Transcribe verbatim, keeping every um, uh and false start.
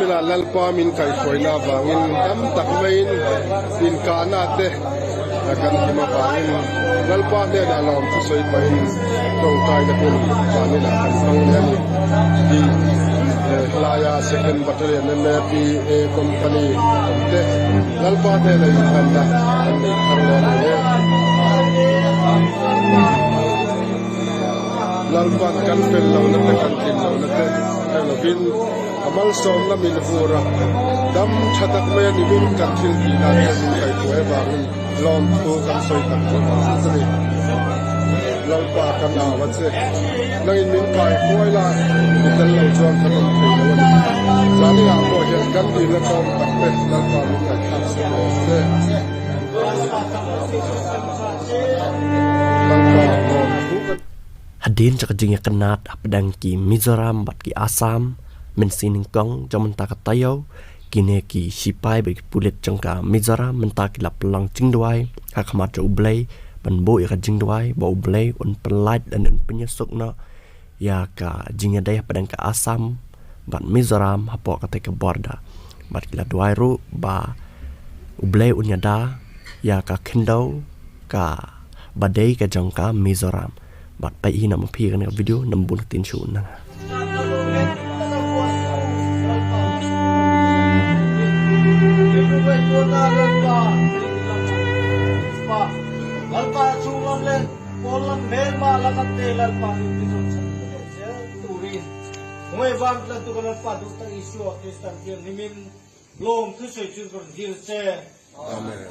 Ila Lalpa min kai khoi na vangin tam tak mai in, in ka na te, na kan ki ma vangin, Lalpa te da lawm tu soi pa in, tong kai na pun, pa ni na kan tong ni ni, di, eh, Laya second battalion na P A company, te, Lalpa te na in kan da, kan ni kan le na ye. Lalpa kan pel lo na te kan tin lo na te, kan lo bin, Amal som na min vura. Dam thatak me ni min kan thil ki na kan min kai tu e ba min. Lom tu kan soi kan tu kan soi. Lalpa kan na wat se. Nang in min kai kuai la. Min dal lo juang kan min kai lo ni. Zani a ko hian kan di na kom tak te. Lalpa min kai kan soi se. Lalpa ko tu kan Hadien jong ka jingïakynad hapdeng ki Mizoram bad ki Assam, mynsiem nyngkong jong mynta ka taïew, kine ki sipai bad ki pulit jong ka Mizoram mynta ki la pynlong jingduwai ha khmat jong U Blei, ban buh ïa ka jingduwai ba U Blei un pynlait lane un pynïasuk noh ïa ka jingïadei hapdeng ka Assam bad Mizoram hapoh katei ka border. Bad ki la duwai ruh ba U Blei un ïada ïa ka khyndew kaba dei ka jong ka Mizoram. Bad peit hi na ma phi kane ka video na bun ka tin shu nang. Lalpa chung lam le, pon lam mel ma la ka te Lalpa ni pi ton san ko se tu rin. Ngoi ban la tu ka Lalpa du ta Isua Kristan kir nimin lom tu soi chun ko dil se. Amen.